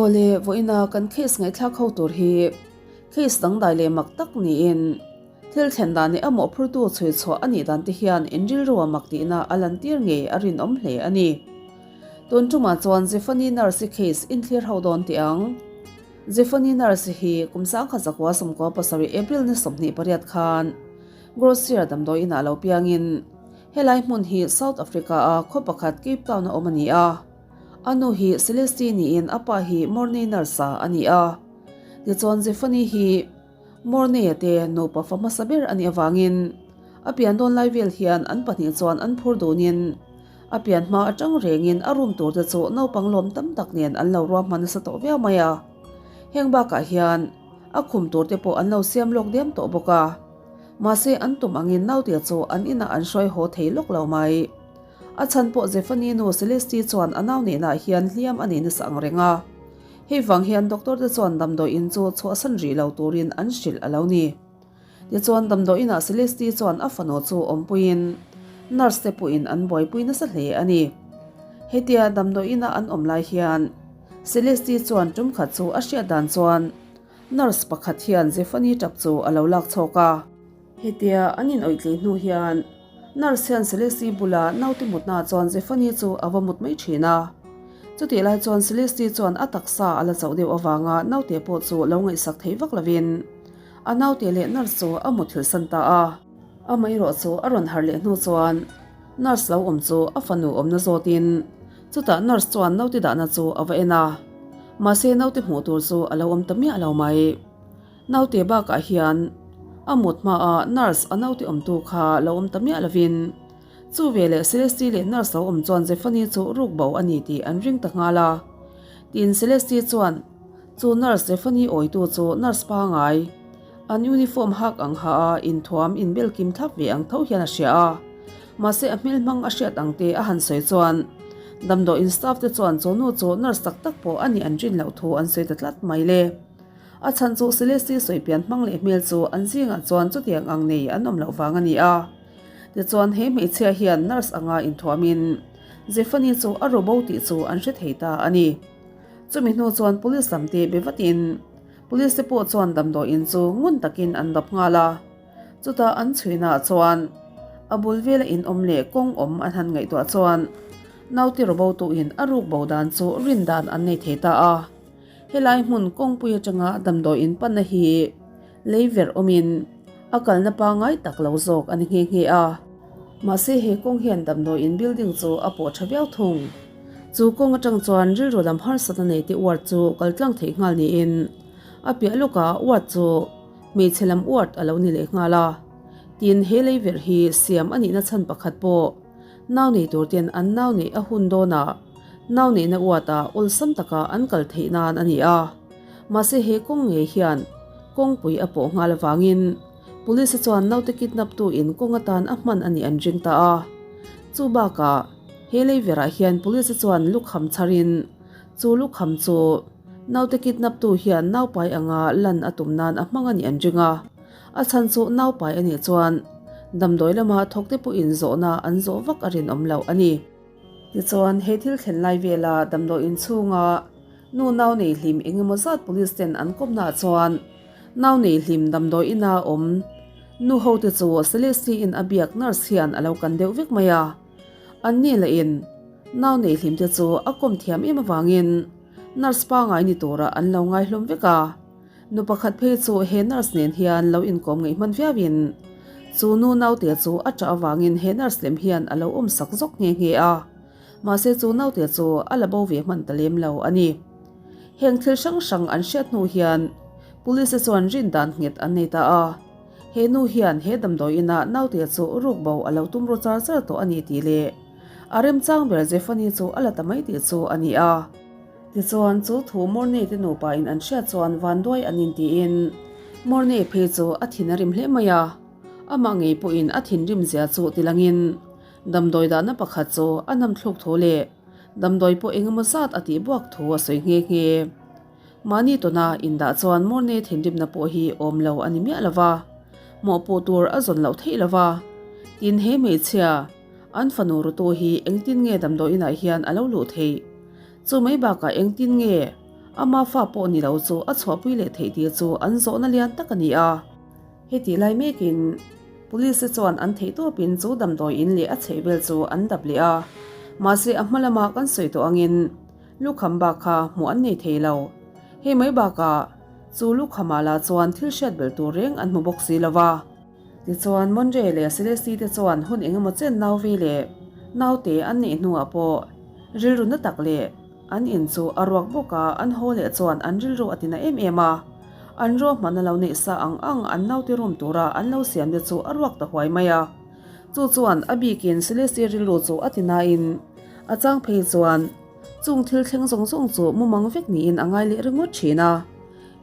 Awle, vawiina kan case ngaihthlak ho tur hi case dangdai leh mak tak niin thil thlen dan leh a mawhphurtu chhui chhuah a nih dan te hian in rilrua mak tihna a lantir ngei a rinawm hle a ni. Tun tumah chuan Zephany nurse-i case inthlir ho dawn teh ang. Zephany nurse hi kum 1997 April ni 28 khan Grosier damdawi inah lo piangin helai hmun hi South Africa-a khaw pakhat Cape Town-a awm a ni a. A nu hi Celeste niin a pa hi Mornay nurse-a a ni a. Tichuan Zephany hi Mornay-a te nupa fa hmasa ber a nih avangin a pian dawn lai vel hian an pahnih chuan an phur dunin a pian hma atang rengin a room tur te chu naupang lawm tam tak nen an lo ruahman nasa tawh viau mai a. Heng bakah hian a khum tur te pawh an lo siam lawk diam tawh bawk a. Mahse an tum angin naute chu an inah an hruai haw thei lawk lo mai. A chhan pawh Zephany nu Celeste chuan a nau nehna hian hliam a nei nasa ang reng a. Hei vang hian doctor te chuan damdawi in chu chhuahsan rih lo turin an hrilh a lo ni. Tichuan damdawi inah Celeste chuan a fanu chu awmpuiin nurse te pawhin an buaipui nasa hle a ni. Hetia damdawi ina an awm lai hian Celeste chuan tum khat chu a hriat dan chuan nurse pakhat hian Zephany tap chu a lo lak chhawk a. Hetia an inawihtlei hnu hian Nurse hian Celeste bula naute mutna chuan Zephany chu a va mut mai thin a. Chutih lai chuan Celeste chuan a taksa a la chauh deuh avanga naute pawh chu lo ngaihsak thei vak lovin a naute leh nurse chu a mutthilh san ta a. Amaherawh chu a rawn harh leh hnu chuan nurse lo awm chu a fanu awmna zawtin chutah nurse chuan naute dahna chu a va en a. Mahse naute hmuh tur chu a lo awm ta miah lo mai. Naute bakah hian a mut hmaah nurse a naute awmtu kha lo awm ta miah lovin chu veleh Celeste leh nurse lo awm chuan Zephany chu ruk bo a ni tih an ring ta nghal a. Tin Celeste chuan chu nurse Zephany awitu chu nurse pangai an uniform hak ang ha a inthuam inbel kim thlap ve ang tho hian a hria a. Mahse a hmel hmang a hriat ang te a han sawi chuan damdawiin staff te chuan chu nu chu nurse tak tak pawh a nih an rin loh thu an sawi ta tlat mai le. A chhan chu Celeste sawipian hmang leh hmel chu an zingah chuan chutiang ang nei an awm loh vang a ni a. Tichuan he hmeichhia hian nurse anga inthuamin Zephany chu a ru bo tih chu an hre thei ta a ni. Chumi hnu chuan police lam te be vatin police te pawh chuan damdawiin chu ngun takin an dap nghal a. Chutah an chhuinaah chuan a bul vela in awm leh kawng awm an han ngaihtuah chuan naute ru bo tuin a ruk bo dan chu rin dan an nei thei ta a. Helai hmun kawngpui atanga damdawi in panna hi lei verh awmin a kalna pangai tak lo zawk a ni nghe nghe a. Mahse he kawng hian damdawi in building chu a pawh tha viau thung. Chu kawng atang chuan rilru lam harsatna nei te ward chu kal tlang theih nghal niin a piah lawkah ward chu hmeichhe lam ward a lo ni leh nghal a. Tin he lei verh hi siam a nihna chhan pakhat pawh Nau nei tur ten an nau neih a hun dawnah nau neihna uatah awlsam taka an kal theih nan a ni a. Mahse he kawng ngei hian kawngpui a pawh nghal avangin Police chuan naute kidnap tu in kawng atan a hman a nih an ring ta a. Chu bakah he lei verah hian Police chuan lukham chharin chu lukham chu naute kidnap tu hian naupai anga lan a tum nan a hmang a nih an ring a. A chhan chu naupai a nih chuan damdawi lama thawkte pawhin zawhna an zawh vak a rinawm loh a ni. Tichuan, he thil thlen lai vela damdawi inchhunga nu nau nei hlim eng emaw zat police ten an kawmnaah chuan nau nei hlim damdawi ina awm nu hote chu Celeste in a biak nurse hian a lo kan deuh vek mai a. An ni lahin nau nei hlim te chu a kawm thiam em avangin nurse pangai ni turah an lo ngai hlawm vek a. Nu pakhat phei chu he nurse nen hian lo inkawm ngaih hman viau in chu nu naute chu a ṭah avangin he nurse lem hian a lo awm sak zawk nghe nghe a, mahse chu naute chu a la bo ve hman ta lem lo a ni. Heng thil hrang hrang an hriat hnu hian police te chuan rin dan nghet an nei ta a, he nu hian he damdawi inah naute chu ruk bo a lo tum ru char char tawh a ni tih leh a remchang ber Zephany chu a la ta mai tih chu a ni a. Tichuan, chu thu Mornay te nupa in an hriat chuan vanduai an intiin Mornay phei chu a thin a rim hle mai a, amah ngei pawhin a thinrim zia chu tilangin damdawi dahna pakhat chu a nam thluk thu leh damdawi pawh engemaw zat a tih buak thu a sawi nghe nghe. Mahni tawna indah chuan Mornay thinrimna pawh hi awm lo a ni miah lova, mawhpuh tur a zawn loh theih lova, tin he hmeichhia an fanu rutu hi engtin nge damdawi inah hian a lo luh theih? Chu mai bakah engtin nge? Ama fa pawh ni lo chu a chhuahpui leh theih tih chu an zawhna lian tak a ni a. Hetih lai mekin Police te chuan an theih tawpin chu damdawi in leh a chhehvel chu an dap leh a. Mahse a hma lama kan sawi tawh angin lukham bak kha hmuh an nei thei lo. Hei mai bakah chu lukhamah lah chuan thil hriat belh tur reng an hmu bawk si lo va. Tichuan Monre leh Celeste te chuan hun engemaw chen nau vei leh naute an neih hnuah pawh rilru na tak leh An in chu a ruak bawk a, an haw leh chuan an rilru a tina em em a. An ruahman a lo neih sa ang ang an naute room tura an lo siam te chu a ruak ta huai mai a. Chu chuan a bikin Celeste rilru chu a ti nain a chang phei chuan chung thil thleng zawng zawng chu mumang vek niin a ngai leh ringawt thin a.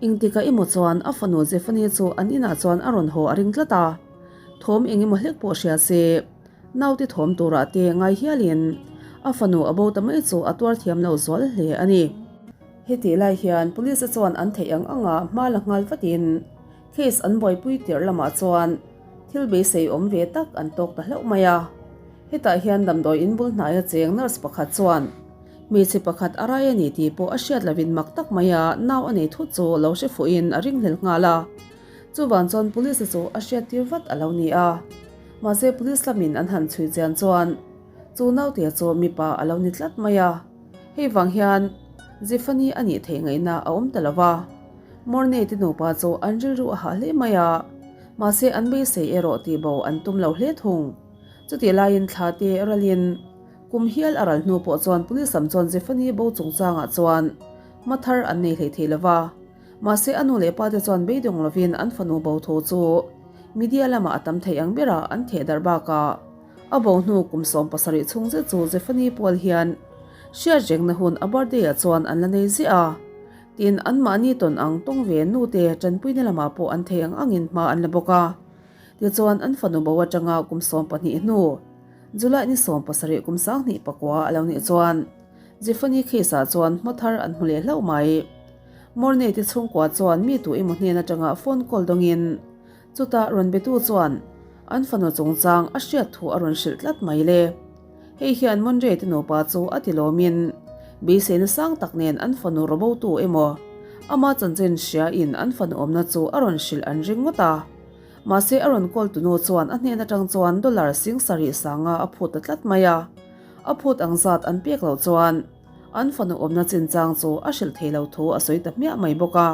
Engtikah emaw chuan a fanu Zephanie chu an inah chuan a rawn haw a ring tlat a. Thawm eng emaw hlek pawh hria se. Naute thawm turah te ngai hialin a fanu a bo ta mai chu a tuar thiam lo zual hle a ni. Hetih lai hian Police te chuan an theih ang anga hma la nghal vatin case an buaipui tirh lamah chuan thil beisei awm ve tak an tawk ta hlauh mai a. Hetah hian damdawi in bul hnaia cheng nurse pakhat chuan hmeichhe pakhat a rai a ni tih pawh a hriat lovin mak tak maia nau a nei thut chu lo hre fuhin a ringhlel nghal a. Chuvang chuan Police te chu a hriattir vat a lo ni a. Mahse Police lamin an han chhui chian chuan chu naute chu mipa a lo ni tlat mai a. Hei vang hian Zephanie a nih theih ngaihna a awm ta lo va. Mornay te nupa chu an rilru a hah hle mai a, mahse an beisei erawh tihbo an tum lo hle thung. Chutih laiin thla te ralin kum hial a ral hnu pawh chuan Police lam chuan Zephanie bo chungchangah chuan hma thar an nei hlei thei lo va. Mahse a nu leh pa te chuan beidawng lovin an fanu bo thu chu media lamah a tam thei ang berah an theh darh bakah a bo hnu kum 70 chhung zet chu Zephanie Paul hian hriat rengna hun a birthday ah chuan an la nei ziah a, tin anmahni tawn ang tawng ve nu te tanpuina lamah pawh an thei ang angin hma an la bawk a. Tichuan an fanu bo atanga kum 12 hnu July ni 17 kum 2009 a lo nih chuan Zephanie case ah chuan hma thar an hmu leh hlauh mai. Mornay te chhungkua chuan mi tu emaw hnen atanga phone call dawngin chutah rawn betu chuan an fanu chungchang a hriat thu a rawn hrilh tlat mai le. Hei hian Monray te nupa chu a ti lawmin beiseina sang tak nen an fanu rawbotu emaw ama chanchin hria in an fanu awmna chu a rawn hrilh an ring ngawt a. Mahse a rawn call tunu chuan a hnen atang chuan dollar 70,000 sanga a phut ta tlat mai a. A phut ang zat an pek loh chuan An fanu awmna chinchang chu a hrilh thei lo thu a sawi ta hmiah mai bawk a.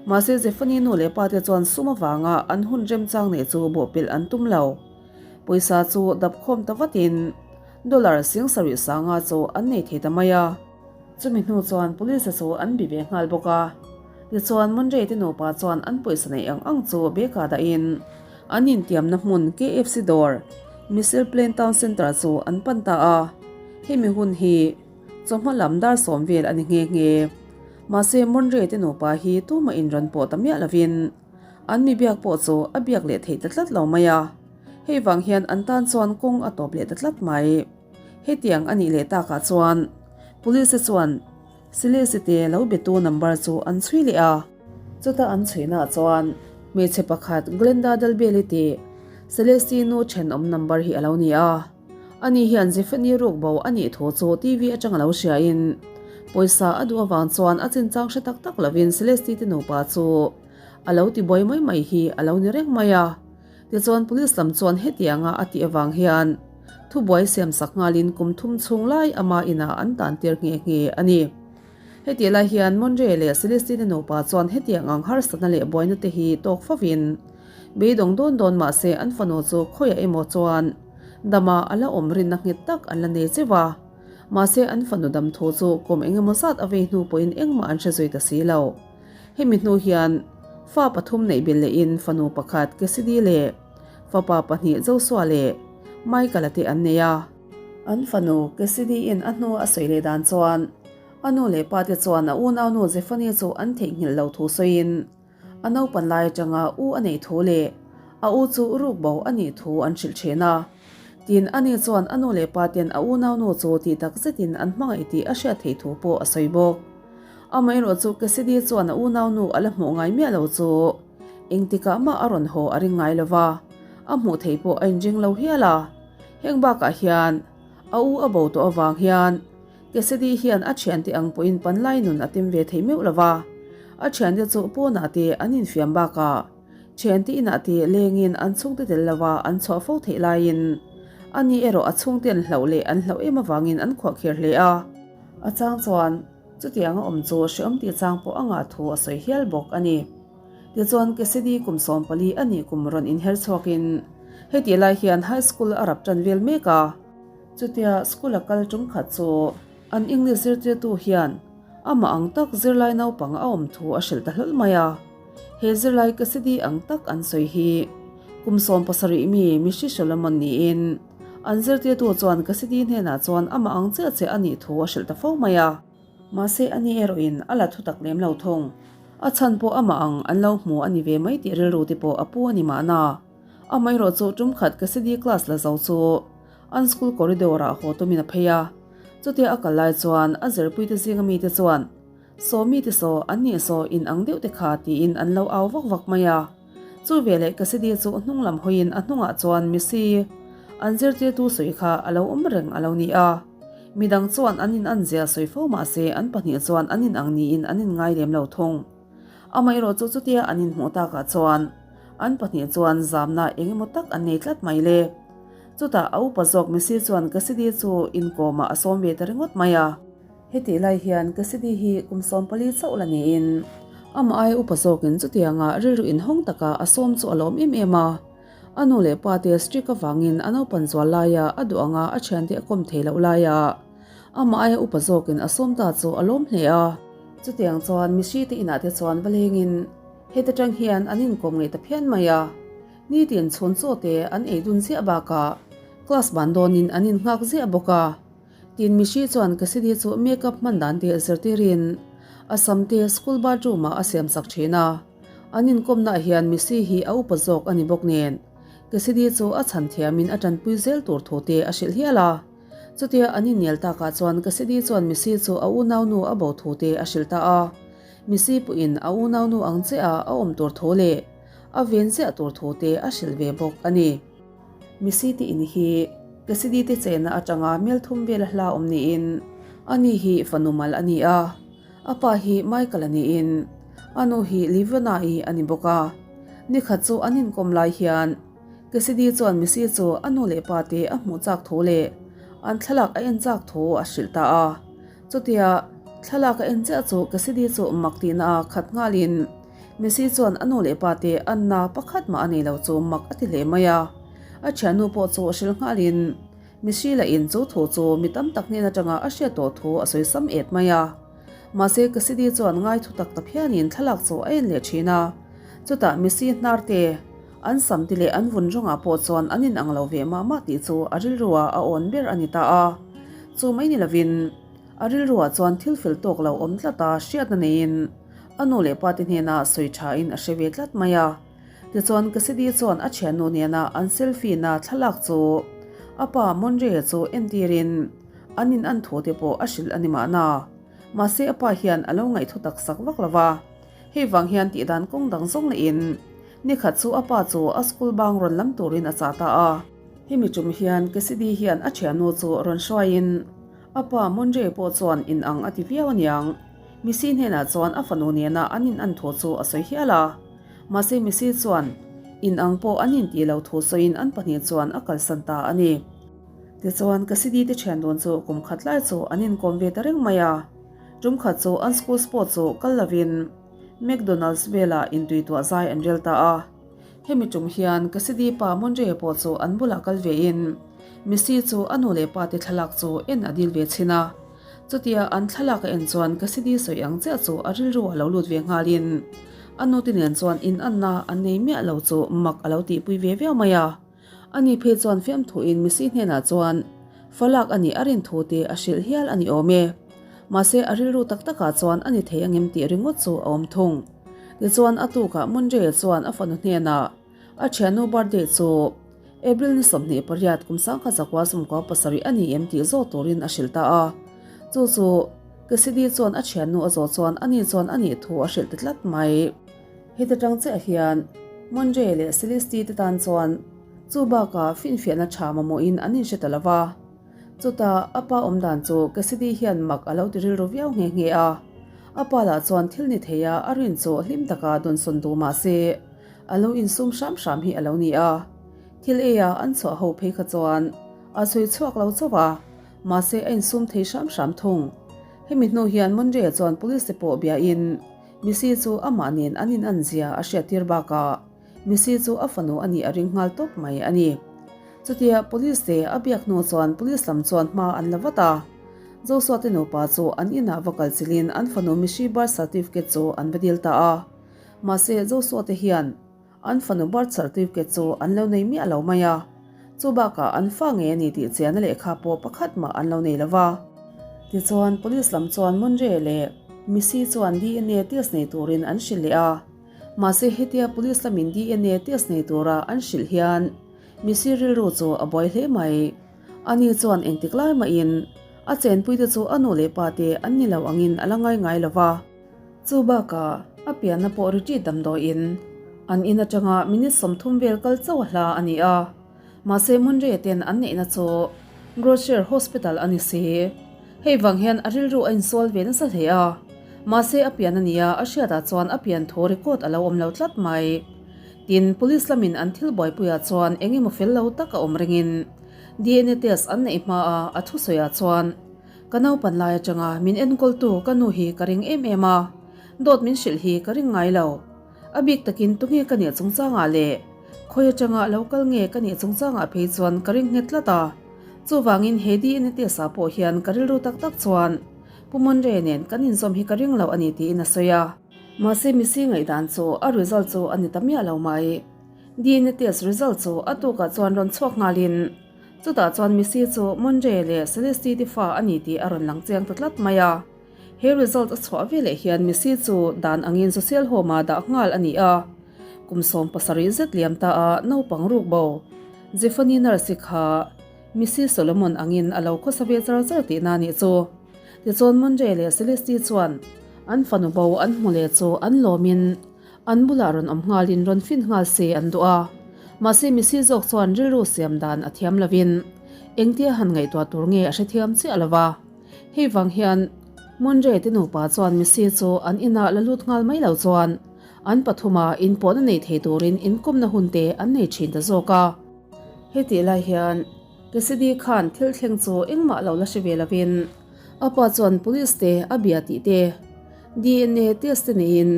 Mahse Zephanie nu leh pa te chuan sum avanga an hun remchang neih chu bawhpelh an tum lo. Pawisa chu dap khawm ta vatin dollar 70,000 sanga chu an nei thei ta mai a. Chumi hnu chuan police chu an bi ve nghal bawk a. Tichuan Monrey te nupa chuan an pawisa neih ang ang chu bag-ah dahin an intiamna hmun KFC dawr Mitchell Plain Town Centre chu an pan ta a. Hemi hun hi chawhma lam dar sawm vel a ni nghe nghe. Mahse Monrey te nupa hi tumah in rawn pawh ta miah lovin an mi biak pawh chu a biak leh theih ta tlat lo mai a. Hei vang hian an tan chuan kawng a tawp leh ta tlat mai. Hetiang a nih leh takah chuan Police te chuan Celeste te lo betu number chu an chhui leh a. Chuta an chhuihnaah chuan hmeichhe pakhat Glenda Dalbeli tih Celeste nu thenawm number hi a lo ni a. Ani hian Zephanie ruk bo a nih thu chu TV atang a lo hriain pawisa a duh avang chuan a chinchang hre tak tak lovin Celeste te nupa chu a lo ti buai mai mai hi a lo ni reng mai a. Tichuan Police lam chuan hetianga a tih avang hian thubuai siamsak nghalin kum thum chhung lai ama inah an tan tir nghe nghe a ni. Hetih lai hian Monre leh Celeste te nupa chuan hetiang ang harsatna leh buaina te hi tawk fovin beidawng dawn dawn mahse an fanu chu khawiah emaw chuan dama a la awm rinna nghet tak an la nei cheu a. Mahse an fanu dam thu chu kum eng emaw zat a vei hnu pawhin engmah an hre zui ta si lo. Hemi hnu hian fa pathum neih belh lehin fanu pakhat Cassidy leh fapa pahnih Joshua leh Michael-a te an nei a. An fanu Cassidy-in a hnu a sawi leh dan chuan a nu leh pa te chuan a unaunu Zephanie chu an theihnghilh lo thu sawiin a naupan lai atanga u a neih thu leh a u chu ruk bo a nih thu an hrilh thin a. Tin, ani chuan a nu leh pa ten a unaunu chu tih tak zetin an hmangaih tih a hriat theih thu pawh a sawi bawk. Amaherawh chu Cassidy chuan a unaunu a la hmuh ngai miah lo chu engtikah mah a rawn haw a ring ngai lo va, a hmuh theih pawh a inring lo hial a. Heng bakah hian a u a bo tawh avang hian. Cassidy hian a thiante ang pawhin panlai nun a tem ve thei meuh lo va, a thiante chu pawnah te an infiam bakah thiante inah te lengin an chhungte tel lova an chhuah fo theih laiin ani erawh a chhungte an hlauh leh an hlauh em avangin an khuahkhir hle a. A chang chuan chutiang a awm chu hreawm tih chang pawh a ngah thu a sawi hial bawk a ni. Tichuan Cassidy kum 14 a nih kum rawn inher chhuakin hetih lai hian high school a rap tan vel mek a. Chutia school a kal tum khat chu an English zirtirtu hian amah ang tak zirlai naupang a awm thu a hrilh ta hlawl mai a. He zirlai Cassidy ang tak an sawi hi kum 17 mi Mishi Solomon niin an zirtirtu chuan Cassidy hnenah chuan amah ang chiah chiah a nih thu a hrilh ta fo mai a. Mahse ani erawhin a la thu tak lem lo thung. A chhan pawh amah ang an lo hmu a ni ve mai tih rilru te pawh a pu a ni mahna. Amaherawh chu tum khat Cassidy class la zo chu An school corridor ah haw tumin a phei a, chutia a kal lai chuan a zirpuite zinga mite chuan, Saw mite saw, an nih saw in ang deuh te kha tiin an lo au vak vak mai a. Chu veleh Cassidy chu hnung lam hawiin a hnungah chuan Missy, an zirtirtu sawi kha a lo awm reng a lo ni a. Midang chuan an in an zia sawi fo mahse an pahnih chuan an in ang niin an in ngai lem lo thung. Amaherawh chu chutia an inhmuh takah chuan an pahnih chuan zamna eng emaw tak an nei tlat mai le. Chutah a upa zawk Messi chuan Cassidy chu inkawmah a sawm ve ta ringawt mai a. Hetih lai hian Cassidy hi kum 14 chauh la niin amah aia upa zawkin chutianga rilru inhawng taka a sawm chu a lawm em em a. A nu leh pa te strict avangin a naupan zual laia a duh anga a thiante a kawm thei loh laia amah aia upa zawkin a sawm ta chu a lawm hle a. Chutiang chuan mihri te inah te chuan va lengin heta tang hian an inkawm ngei ta phian mai a. Nitin chhun chaw te an ei dun ziah bakah class ban dawnin an innghak ziah bawk a. Tin mihri chuan Cassidy chu makeup hman dan te zirtirin a sam te school bathroom ah a siam sak thin a. An inkawmnaah hian Missy hi a upa zawk a ni bawk nen Cassidy chu a chhan thiamin a tanpui zel tur thu te a hrilh hial a. Chutia an innial takah chuan Cassidy chuan Missy chu a unaunu a bo thu te a hrilh ta a. Missy pawhin a unaunu ang che a a awm tur thu leh a ven ziah tur thu te a hrilh ve bawk a ni. Missy te in hi Cassidy te chenna atanga mel thum vela hla awm niin ani hi fanu mal a ni a. A pa hi Michael a niin a nu hi Livona-i a ni bawk a. Nikhat chu an inkawm lai hian Cassidy chuan Missy chu a nu leh pa te a hmuh chak thu leh an thlalak a en chak thu a hrilh ta a. Chutia thlalak a en chiah chu Cassidy chu mak tihna a khat nghalin Missy chuan a nu leh pa te anna pakhat mah a nei lo chu mak a ti hle mai a. A thiannu pawh chu hrilh nghalin Missy lahin chu thu chu mi tam tak hnen atanga a hriat tawh thu a sawi sam et mai a. Mahse Cassidy chuan ngai thu tak tak hianin thlalak chu a en leh thin a. Chutah Missy hnar te, an sam te leh an vun rawngah pawh chuan an inang lo ve mah mah tih chu a rilruah a awn ber a ni ta a. Chu mai ni lovin a rilruah chuan thil fel tawk lo awm tlat a hriatna neiin a nu leh pa te hnena sawi thain a hre ve tlat mai a. Tichuan Cassidy chuan a thiannu nena an selfie na thlalak chu a pa Monrey-a chu entirin an in an thu te pawh a hrilh a ni mahna. Mahse a pa hian a lo ngaih thutak sak vak lo va. Hei vang hian tihdan kawng dang zawng lehin nikhat chu a pa chu a school bang rawn lam turin a chah ta a. Hemi tum hian Cassidy hian a thiannu chu rawn hruaiin a pa Monrey pawh chuan in ang a ti viau aniang. Missy hnenah chuan a fanu nena an in an thu chu a sawi hial a. Mahse Missy chuan in ang pawh an intih lo thu sawiin an pahnih chuan a kalsan ta a ni. Tichuan Cassidy te thian dawn chu kum khat lai chu an inkawm ve ta reng mai a. Tum khat chu an school sport chu kal lovin McDonald's velah intui tuah zai an rel ta a. Hemi tum hian Cassidy pa Monrey pawh chu an bulah kal vein Missy chu a nu leh pa te thlalak chu en a dil ve chhin a. Chutia an thlalak a en chuan Cassidy sawi ang chiah chu a rilru a lo lut ve nghalin a nu te nen chuan inanna an nei miah lo chu mak a lo tihpui ve viau mai a. Ani phei chuan fiamthuin Missy hnenah chuan falak a nih a rin thu te a hrilh hial a ni awm e. Mahse a rilru tak takah chuan a ni thei angem tih ringawt chu a awm thung. Tichuan a tukah Monrey chuan a fanu hnenah a thiannu birthday chu April ni 28 kum 1997 a ni em tih zawh turin a hrilh ta a. Chu chu Cassidy chuan a thiannu a zawh chuan ani chuan a nih thu a hrilh ta tlat mai. Heta tang chiah hian Monrey leh Celeste te tan chuan chu bakah finfiahna tha mamawhin an inhre ta lo va. Chutah a pa awm dan chu Cassidy hian mak a lo ti rilru viau nghe nghe a. A pa lah chuan thil ni thei a a rin chu hlim taka dawnsawn duh mah se a lo insum hram hram hi a lo ni a. Thil eia an chhuah ho phei kha chuan a chhui chhuak lo chauh a, mahse a insum thei hram hram thung. Hemi hnu hian Monre chuan police te pawh biain Missy chu amah nen an in an zia a hriattir bakah Missy chu a fanu a nih a ring nghal tawp mai a ni. Chutia police te a biak hnu chuan police lam chuan hma an la vat a. Joshua te nupa chu an inah va kal chilhin an fanu Missy birth certificate chu an va dil ta a. Mahse Joshua te hian An fanu birth certificate chu an lo nei miah lo mai a, chu bakah an fa ngei a ni tih chiahna lehkha pawh pakhat mah an lo nei lo va. Tichuan, police lam chuan Monre leh Missy chuan DNA test nei turin an hrilh leh a, mahse hetia police lamin DNA test nei tura an hrilh hian Missy rilru chu a buai hle mai. Ani chuan engtik lai mahin a chenpuite chu a nu leh pa te an ni lo angin a la ngai ngai lo va. Chu bakah a pianna pawh retreat damdawiin an in atanga minute 30 vel kal chauh a hla a ni a, mahse Monre ten an neihna chu Grocer Hospital a ni si. Hei vang hian a rilru a insual ve nasa hle a, mahse a pian a nia a hriatah chuan a pian thu record a lo awm lo tlat mai. Tin, police lamin an thil buaipuiah chuan eng emaw fel lo tak a awm ringin DNA test an neih hmaa a thusawiah chuan Ka naupan lai atanga min enkawltu ka nu hi ka ring em em a, dawt min hrilh hi ka ring ngai lo. A bik takin tunge ka nih chungchangah leh khawi atanga lo kal nge ka nih chungchangah phei chuan ka ring nghet tlat a. Chuvangin he DNA test ah pawh hian ka rilru tak tak chuan Pu Monre nen kan inzawm hi ka ring lo a ni tiin a sawi a. Mahse misi ngaihdan chu a result chu a ni ta miah lo mai. DNA test result chu a tukah chuan rawn chhuak nghalin, Chutah chuan Missy chu Monre leh Celeste te fa a ni tih a rawn lang chiang ta tlat mai a. He result a chhuah veleh hian Missy chu dan angin social home-ah dah nghal a ni a. Kum 70 zet liam ta a naupang ruk bo. Zephany nurse-i kha Missy Solomon angin a lo khawsa ve char char tihna a nih chu. Tichuan Monre leh Celeste chuan an fanu bo an hmu leh chu an lawmin An bulah rawn awm nghalin rawn fin nghal se an duh a, mahse misi zawk chuan rilru siam dan a thiam lovin engtia han ngaihtuah tur nge a hrethiam chiah lo va. Hei vang hian Monre te nupa chuan misi chu an inah la lut nghal mai lo chuan an pathuma inpawhna nei thei turin inkawmna hun te an nei thin ta zawk a. Hetih lai hian Cassidy khan thil thleng chu engmah lo la hre ve lovin a pa chuan police te a bia tih te, DNA test te neiin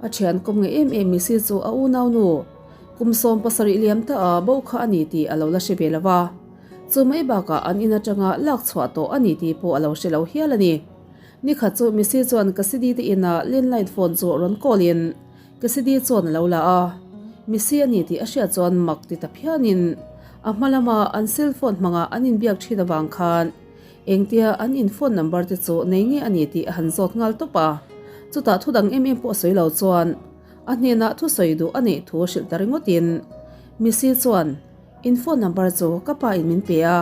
a thian kawm nge em em misi chu a unaunu kum 70 liam ta a bo kha a ni tih a lo la hre ve lo va. Chu mai bakah an in atanga lak chhuah tawh a ni tih pawh a lo hre lo hial a ni. Nikhat chu misi chuan Cassidy te inah landline phone chu rawn call in Cassidy chuan a lo la a, misi a ni tih a hriat chuan mak ti ta phianin a hma lama an cell phone hmanga an inbiak thin avang khan Engtia an in phone number te chu nei nge a ni tih a han zawt nghal tawp a, chutah thu dang em em pawh a sawi lo chuan a hnenah thu sawi duh a neih thu hrilh ta ringawtin Missy chuan in phone number chu ka pa in min pe a,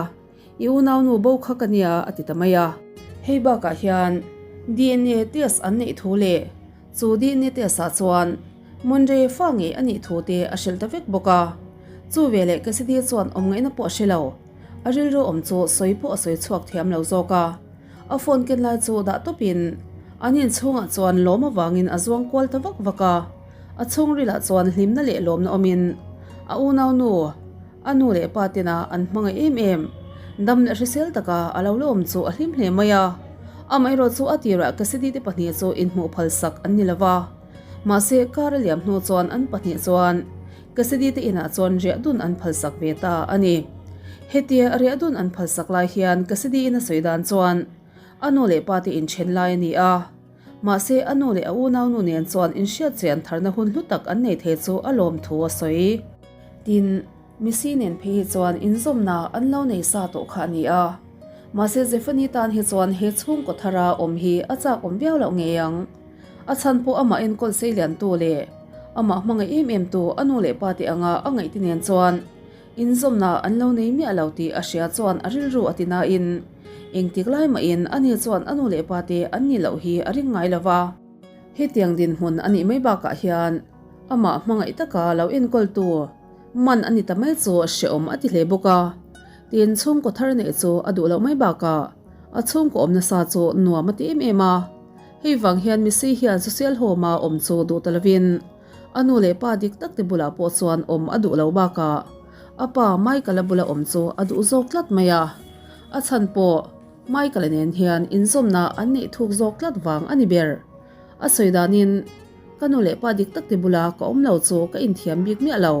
i unaunu bo kha ka nia a ti ta mai a. Hei bakah hian DNA test an neih thu leh chu DNA test ah chuan Monre fa ngei a nih thu te a hrilh ta vek bawk a, chu veleh Cassidy chuan awm ngaihna pawh a hre lo. A rilru awm chu sawi pawh a sawi chhuak thiam lo zawk a, a phone ken lai chu dah tawpin an inchhungah chuan lawm avangin a zuang kual ta vak vak a, a chhungrilah chuan hlimna leh lawmna awmin a unaunu, a nu leh pa tena an hmangaih em em, dam leh hrisel taka a lo la awm chu a hlim hle mai a. Amaherawh chu a tirah Cassidy te pahnih chu inhmuh phalsak an ni lo va, mahse car a liam hnu chuan an pahnih chuan Cassidy te inah chuan riah dun an phalsak ve ta a ni. Hetia riah dun an phalsak lai hian Cassidy in a sawi dan chuan a nu leh pa te inthen lai a ni a. Mahse a nu leh a unaunu nen chuan inhriat chian tharna hun hlu tak an nei thei chu a lawm thu a sawi. Tin, Missy nen phei hi chuan inzawmna an lo nei sa tawh kha a ni a. Mahse Zephany tan hi chuan he chhungkaw thara awm hi a chak awm viau loh ngei ang. A chhan pawh amah enkawl sei liantu leh amah hmangaih em em tu a nu leh pa te anga a ngaihte nen chuan inzawmna an lo nei miah lo tih a hria chuan a rilru a ti nain engtik lai mahin ani chuan a nu leh pa te an ni loh hi a ring ngai lo va. Hetiang dinhmun a nih mai bakah hian amah hmangaih taka lo enkawltu man a ni ta mai chu hrehawm a ti hle bawk a. Tin, chhungkaw thar neih chu a duh loh mai bakah a chhungkaw awm nasa chu nuam a ti em em a. Hei vang hian Missy hian social home-a awm chu duh ta lovin a nu leh pa dik tak te bulah pawh chuan awm a duh lo bakah a pa Michael-a bula awm chu a duh zawk tlat mai a. A chhan pawh Michael-a nen hian inzawmna an neih thuk zawk tlat vang a ni ber. A sawi danin, Ka nu leh pa dik tak te bula ka awm lo chu ka inthiam bik miah lo.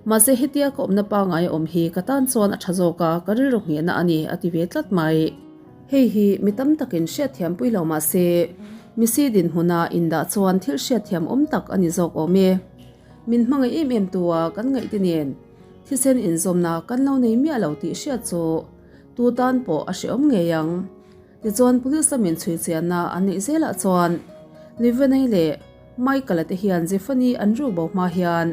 Mahse hetia ka awmna pangai a awm hi ka tan chuan a tha zawk a, ka rilru nghehna a ni, a ti ve tlat mai. Hei hi mi tam takin hriatthiam pui lo mah se, Missy dinhmuna indah chuan thil hriatthiam awm tak a ni zawk awm e. Min hmangaih em em tua kan ngaihte nen thisen inzawmna kan lo nei miah lo tih hriat chu tu tan pawh a hrehawm ngei ang. Tichuan police lamin chhui chianna an neih zelah chuan Liveney leh Michael-a te hian Zephany an ruk bo hma hian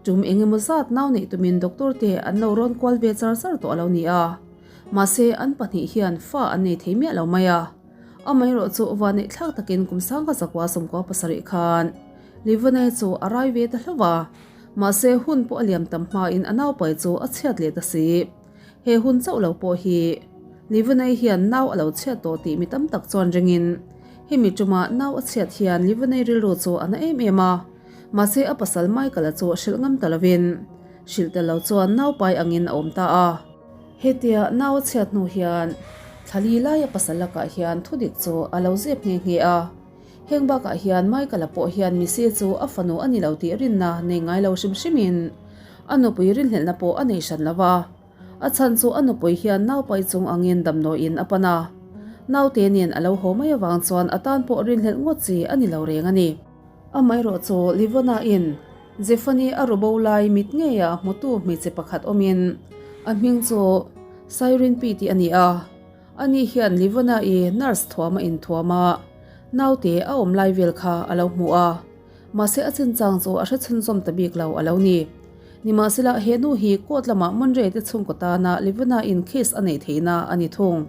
Tum eng emaw zat nau neih tumin doctor te an lo rawn kual ve char char tawh a lo ni a, mahse an pahnih hian fa an nei thei miah lo mai a. Amaherawh chu vanneih thlak takin kum sangka zakua 17 khan Livone chu a rai ve ta hlauh a, mahse hun pawh a liam tam hmain a naupai chu a chhiat leh ta si. He hun chauh lo pawh hi Livone hian nau a lo chhiat tawh tih mi tam tak chuan ringin hemi tuma nau a chhiat hian Livone rilru chu a na em em a. Mahse a pasal Michael-a chu hrilh ngam ta lovin hrilh tel lo chuan naupai angin a awm ta a. Hetia nau a chhiat hnu hian thlali laia pasal lakah hian thudik chu a lo zep nghe nghe a. Heng bakah hian Michael-a pawh hian Missy chu a fanu a ni lo tih rinna nei ngai lo hrim hrimin a nupui rinhlelhna pawh a nei hran lo va. A chhan chu a nupui hian naupai chung angin damdawiin a pan a. Naute nen a lo haw mai avang chuan a tan pawh rinhlelh ngawt chi a ni lo reng a ni. Amaherawh chu Livona-in Zephani a rubo lai mit ngeia hmutu hmeichhe pakhat awmin a hming chu Siren Pi tih a ni a. Ani hian Livona-i nurse thuam a inthuam a, naute a awm lai vel kha a lo hmu a. Mahse a chinchang chu a hre chhunzawm ta bik lo a lo ni. Nimahsela he nu hi court lamah Monre te chhungkaw tana Livona-in case a neih theihna a ni thung.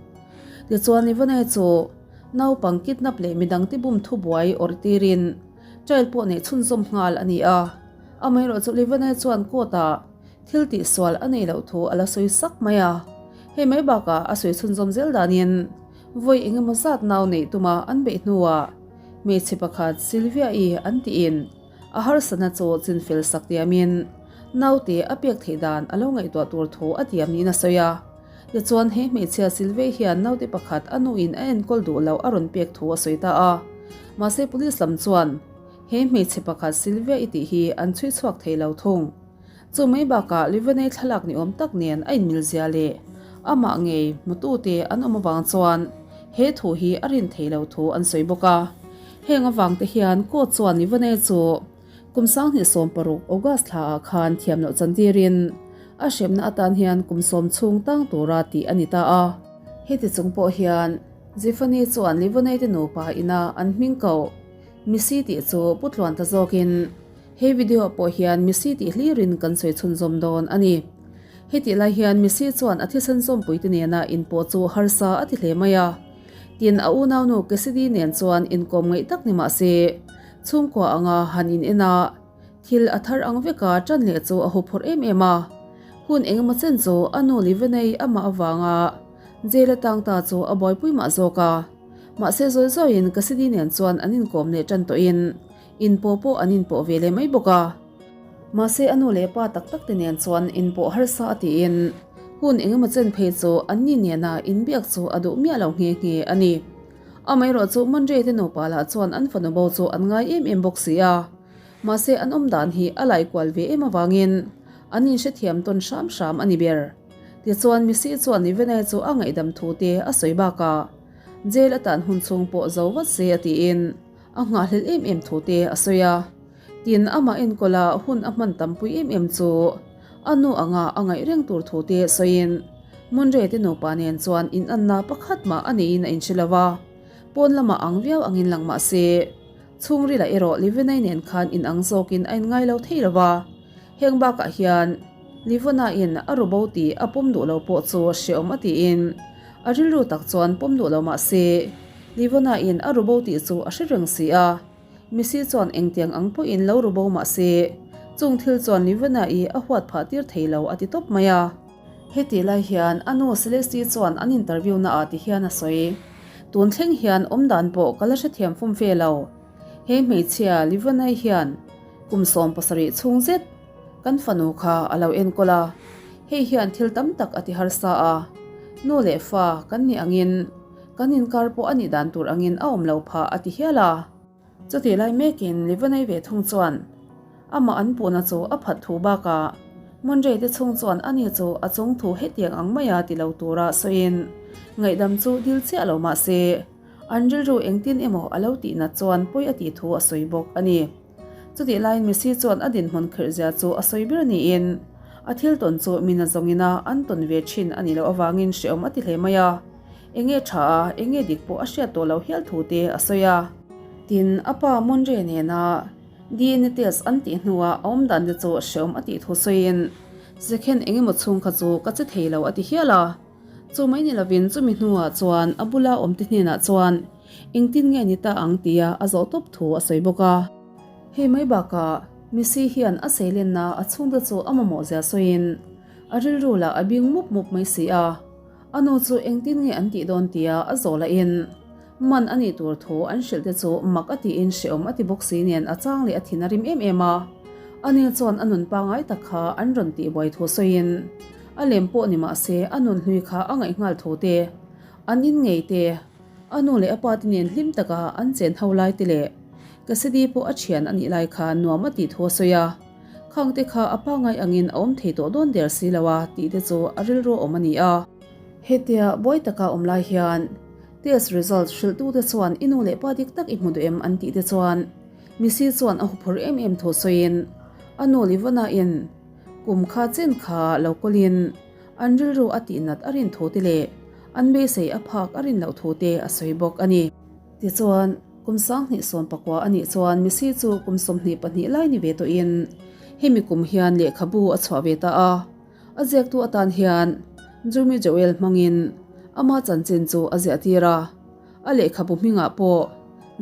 Tichuan Livona-i chu Naupang kidnap leh midang te bum thubuai awrh tirin trial pawh neih chhunzawm nghal a ni a. Amaherawhchu Livene chuan court ah thil tihsual a neih loh thu a la sawi sak mai a. Hei mai bakah a sawi chhunzawm zel danin vawi eng emaw zat nau neih tuma an beih hnuah hmeichhe pakhat Sylvia-i an tiin a harsatna chu chinfel sak tiamin naute a pek theih dan a lo ngaihtuah tur thu a tiam niin a sawi a. Tichuan he hmeichhia Sylvie hian naute pakhat a nuin a enkawl duh loh a rawn pek thu a sawi ta a. Mahse police lam chuan he hmeichhe pakhat Sylvia i tih hi an chhui chhuak thei lo thung. Chu mai bakah Livene thlalak ni awm tak nen a inmil zia leh amah ngei hmutute an awm avang chuan he thu hi a rin thei lo thu an sawi bawk a. Heng avang te hian court chuan Livene chu Kum 2016 August thla ah khan thiam loh chantirin a hremna atan hian kum sawm chhung tang tura tih a ni ta a. Heti chung pawh hian Zifani chuan Livonei te nupa ina an hming koh Missy tih chu pu tluan ta zawkin he video ah pawh hian Missy tih hlirin kan sawi chhunzawm dawn a ni. Hetih lai hian Missy chuan a thisen zawmpuite nena inpawh chu harsa a ti hle mai a. Tin a unaunu Cassidy nen chuan inkawm ngaih tak ni mah se, Chhungkua anga han in en a, thil a thar ang veka ṭan leh chu a huphurh em em a. Hun eng emaw chen chu a nu Livenei amah avanga jail a tang ta chu a buaipui mah zawk a. Mahse zawi zawiin Cassidy nen chuan an inkawm leh ṭan tawhin inpawh pawh an inpawh ve leh mai bawk a. Mahse a nu leh pa tak tak te nen chuan inpawh harsa a tiin hun eng emaw chen phei chu anni nena inbiak chu a duh miah lo nghe nghe a ni. Amaherawh chu Monrey te nupa lah chuan an fanu bo chu an ngai em em bawk si a, mahse an awm dan hi a lai kual ve em avangin an inhrethiam tawn hram hram a ni ber. Tichuan Missy chuan Ivene chu a ngaihdam thu te a sawi bakah jail a tan hun chhung pawh zo vat se a tiin a nghahhlelh em em thu te a sawi a. Tin amah enkawla hun a hman tampui em em chu a nu anga a ngaih reng tur thu te sawiin Monre te nupa nen chuan inanna pakhat mah a neiin a inhre lo va, pawn lamah ang viau angin lang mah se, chhungrilah erawh Livenai nen khan inang zawkin a inngai lo thei lo va. Heng bakah hian Livona-in a rubo tih a pawm duh lo pawh chu hrehawm a tiin a rilru tak chuan pawm duh lo mah se, Livona-in a rubo tih chu a hre reng si a. Missy chuan engtiang ang pawhin lo ru bo mah se, chung thil chuan Livana-i a huat phah tir thei lo a ti tawp mai a. Hetih lai hian a nu Celeste chuan an interview na ah ti hian a sawi. Tun thleng hian awmdan pawh ka la hrethiam fum fe lo. He hmeichhia Livonai hian kum 70 chhung zet kan fanu kha a lo enkawl a, hei hian thil tam tak a ti harsa a, nu leh fa kan nih angin kan inkar pawh a nih dan tur angin a awm lo phah a ti hial a. Chutih lai mekin Livonai ve thung chuan amah an puhna chu a phat thu bakah Monrei te chhung chuan ani chu a chung thu hetiang ang maia ti lo tura sawiin ngaihdam chu dil chiah lo mah se an rilru engtin emaw a lo tihnat chuan pawi a tih thu a sawi bawk a ni. Chutih laiin Missy chuan a dinhmun khirh zia chu a sawi ber niin a thil tawn chu min a zawngin a an tawn ve thin a nih loh avangin hrehawm a ti hle mai a, enge tha a, enge dik pawh a hriat tawh loh hial thu te a sawi a. Tin, a pa Monre nena DNA test an tih hnuah a awm dan te chu hrehawm a tih thu sawiin second engemaw chhung kha chu ka che thei lo a ti hial a. Chu mai ni lovin chumi hnuah chuan a bula awmte hnenah chuan engtin nge ni ta ang tia a zawh tawp thu a sawi bawk a. Hei mai bakah Missy hian a seilenna a chhungte chu a mamawh zia sawiin a rilru lah a bing mup mup mai si a, a nu chu engtin nge an tih dawn tia a zawh lahin man a nih tur thu an hrilh te chu mak a tiin hrehawm a ti bawk si nen a chang leh a thin a rim em em a. Ani chuan a nun pangngai tak kha an rawn tihbuai thu sawiin A lem pawh ni mah se a nun hlui kha a ngaih nghal tho te, an in ngei te, a nu leh a pa te nen hlim taka an chen ho lai te leh Cassidy pawh a thian a nih lai kha nuam a tih thu a sawi a, khang te kha a pa ngai angin a awm thei tawh dawn der si lo a tih te chu a rilru awm a ni a. Hetia buai taka awm lai hian test result hrilh tu te chuan i nu leh pa dik tak i hmu duh em an tih te chuan Missy chuan a huphurh em em thu sawiin a nu Livana in Kum kha chen kha lo kawlin an rilru a tihnat a rin thu te leh an beisei a phak a rin loh thu te a sawi bawk a ni. Tichuan, kum 2019 a nih chuan Missy chu kum 22 lai ni ve tawhin hemi kum hian lehkhabu a chhuah ve ta a. A ziaktu atan hian Jumi Joel hmangin ama chanchin chu a ziahtir a. A lehkhabu hmingah pawh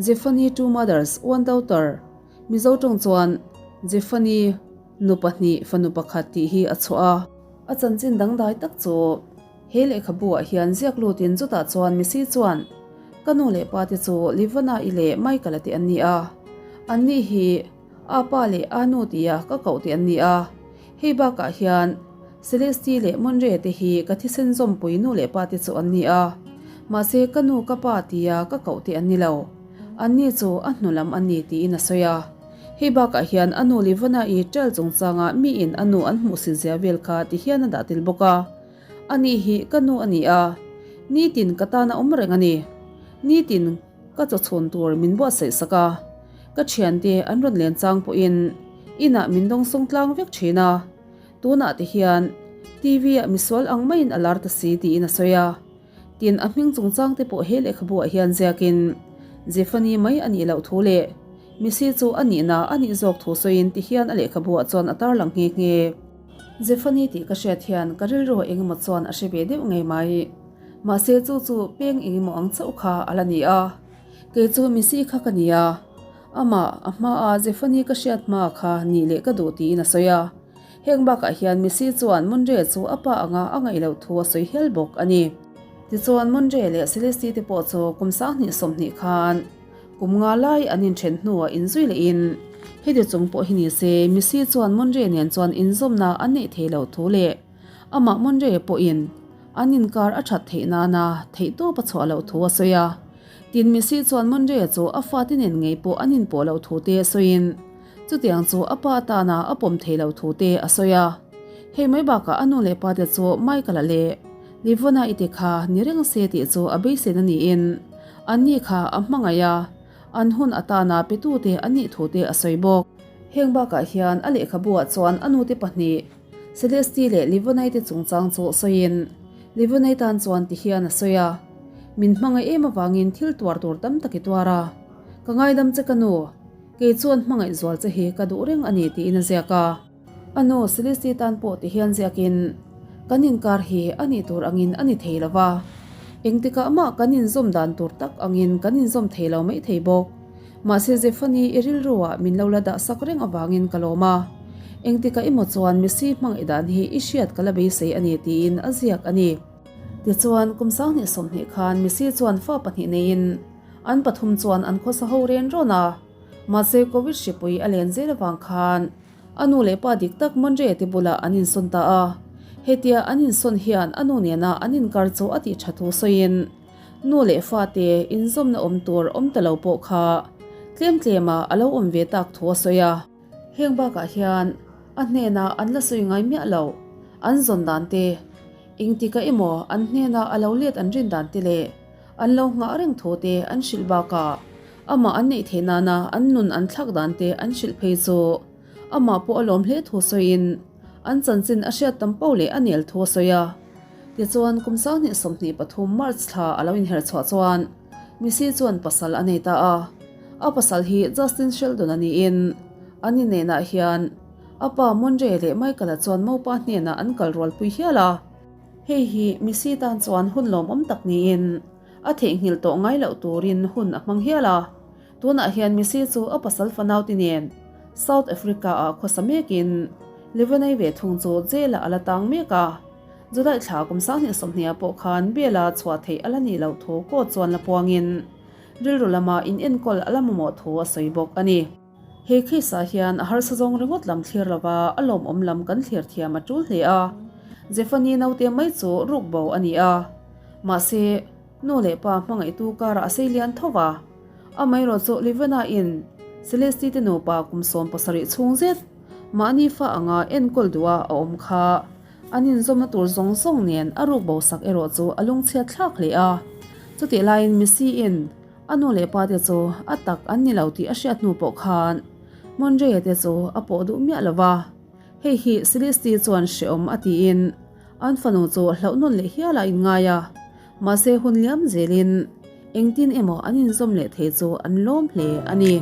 Zephany Two Mothers, One Daughter, Mizo tawng chuan Zephany, Nu pahnih, fanu pakhat tih hi a chhuah a. A chanchin dangdai tak chu he lehkhabu ah hian ziak lutin chutah chuan Missy chuan ka nu leh pa te chu Livana-i leh Michael-a te an ni a, an ni hi a pa leh a nu tia ka koh te an ni a, hei bakah hian Celeste leh Monre te hi ka thisen zawmpui nu leh pa te chu an ni a, mahse ka nu ka pa tia ka koh te an ni lo, an ni chu a hnu lam an ni tiin a sawi a. Hei bakah hian a nu Livana-i ṭel chungchanga miin a nu an hmuhsit zia vel kha ti hian a dah tel bawk a. Ani hi ka nu a ni a, nitin ka tan a awm reng a ni. Nitin ka chaw chhun tur min buatsaih sak a, ka ṭhiante an rawn len chang pawhin inah min dawngsawng tlang vek ṭhin a. Tunah ti hian TV-ah misual ang maiin a lar ta si tiin a sawi a. Tin, a hming chungchang te pawh he lehkhabu ah hian ziakin Zephany mai a nih loh thu leh Missy chu a nihna a nih zawk thu sawiin ti hian a lehkhabu ah chuan a tarlang nghe nghe. Zephany tih ka hriat hian ka rilru ah engemaw chuan a hre ve deuh ngei mai. Mahse chu chu peng engemaw ang chauh kha a la ni a. Kei chu Missy kha ka ni a, amah a hmaa Zephany ka hriat hma kha nih leh ka duh tiin a sawi a. Heng bakah hian Missy chuan Monre chu a pa anga a ngaih loh thu a sawi hial bawk a ni. Tichuan Monre leh Celeste te pawh chu kum 2020 khan kum nga lai an inthen hnuah inzui lehin heti chung pawh hi ni se Missy chuan Monre nen chuan inzawmna an neih theih loh thu leh amah Monre pawhin an inkar a that theih nana theihtawp a chhuah loh thu a sawi a. Tin Missy chuan Monre chu a fate nen ngei pawh an inpawh loh thu te sawiin Chutiang chu a pa atana a pawm thei lo thu te a sawi a. Hei mai bakah a nu leh pa te chu Michael-a leh Livona-i te kha ni reng se tih chu a beiseina niin anni kha a hmangaih a, an hun atana petute an nih thu te a sawi bawk. Heng bakah hian a lehkhabu-ah chuan a nute pahnih Celeste leh Livona-i te chungchang chu sawiin Livona-i tan chuan ti hian a sawi a, Min hmangaih em avangin thil tuar tur tam tak i tuar a, ka ngaidam che ka nu. Kei chuan hmangaih zual che hi ka duh reng a ni tiin a ziak a. A nu Celeste tan pawh ti hian ziakin, Kan inkar hi a nih tur angin a ni thei lo va, engtikah mah kan inzawm dan tur tak angin kan inzawm thei lo mai thei bawk. Mahse Zephany i rilruah min lo la dah sak reng avangin ka lawm a. Engtikah emaw chuan Missy hmangaih dan hi i hriat ka la beisei a ni tiin a ziak a ni. Tichuan, kum 2020 khan Missy chuan fa pahnih neiin an pathum chuan an khawsa ho ren rawn a. Mahse, Covid hripui a len zel avang khan a nu leh pa dik tak Monre te bulah an insawn ta a. Hetia an insawn hian a nu nena an inkar chu a tih tha thu sawiin nu leh fate inzawmna awm tur awm ta lo pawh kha tlem tlema a lo awm ve tak thu a sawi a. Heng bakah hian a hnenah an la sawi ngai miah lo, an zawn dan te, engtika emaw an hnena a lo let an rin dan te leh an lo nghah reng thu te an hrilh bakah amah an neih theih nana an nun an thlak dan te an hrilh phei chu amah pawh a lawm hle thu sawiin an chanchin a hriat tam poh leh a nel thu a sawi a. Tichuan kum 2023 March thla a lo inher chhuah chuan Missy chuan pasal a nei ta a, a pasal hi Justin Sheldon a niin an inneihnaah hian a pa Monre leh Michael-a chuan mopa hnenah an kal rualpui hial a. Hei hi Missy tan chuan hun lawmawm tak niin a theihnghilh tawh ngai loh turin hun a hmang hial a. Tunah hian Missy chu a pasal fanaute nen South Africa-ah khawsa mekin Levenai ve thung chu jail-ah a la tang mek a. July thla kum 2020 pawh khan Bela chhuah theih a la nih loh thu court chuan la puangin rilru lama inenkawl a la mamawh thu a sawi bawk a ni. He case ah hian a harsa zawng ringawt lam thlir lova a lawmawm lam kan thlir thiam a tul hle a, Zephanie naute mai chu ruk bo a ni a, mahse nu leh pa hmangaihtu karah a sei lian tho va, amaherawh chu Livena in Celeste te nupa kum 17 chhung zet mahni fa anga enkawl duha a awm kha. An inzawmna tur zawng zawng nen a ruk bo sak erawh chu a lungchhiat thlak hle a. Chutih laiin Missy-in a nu leh pa te chu a tak an ni lo tih a hriat hnu pawh khan Monrey-a te chu a pawh duh miah lo va. Hei hi Celeste chuan hrehawm a tiin an fanu chu hlauh nawn leh hial a inngai a. Mahse hun liam zelin engtin emaw an inzawm leh thei chu an lawm hle a ni.